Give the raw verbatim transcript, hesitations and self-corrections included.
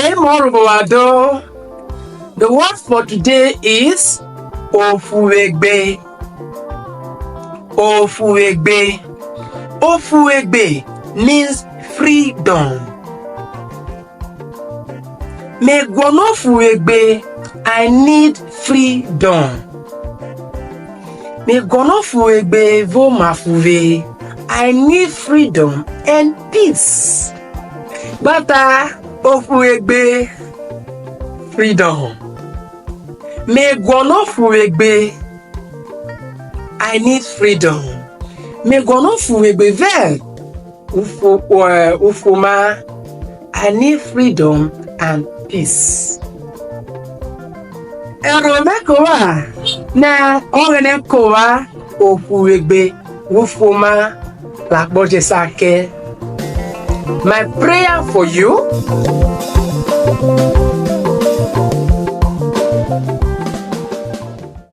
Emọ ro vwọ wa do. The word for today is ofuvwegbe. Ofuvwegbe. Ofuvwegbe means freedom. Me guọnọ ofuvwegbe. I need freedom. Me guọnọ ofuvwegbe vẹ omafuvwe. I need freedom and peace. Gba ta, ofuvwegbe, freedom. Me guọnọ ofuvwegbe. I need freedom. Me guọnọ ofuvwegbe vẹ ufo-, eh, ufuoma. I need freedom and peace. Ẹro mẹ ko wa nẹ Ọghẹnẹ ko wa ofuvwegbe, ufuoma, rẹ akpọ je sa kẹ. My prayer for you.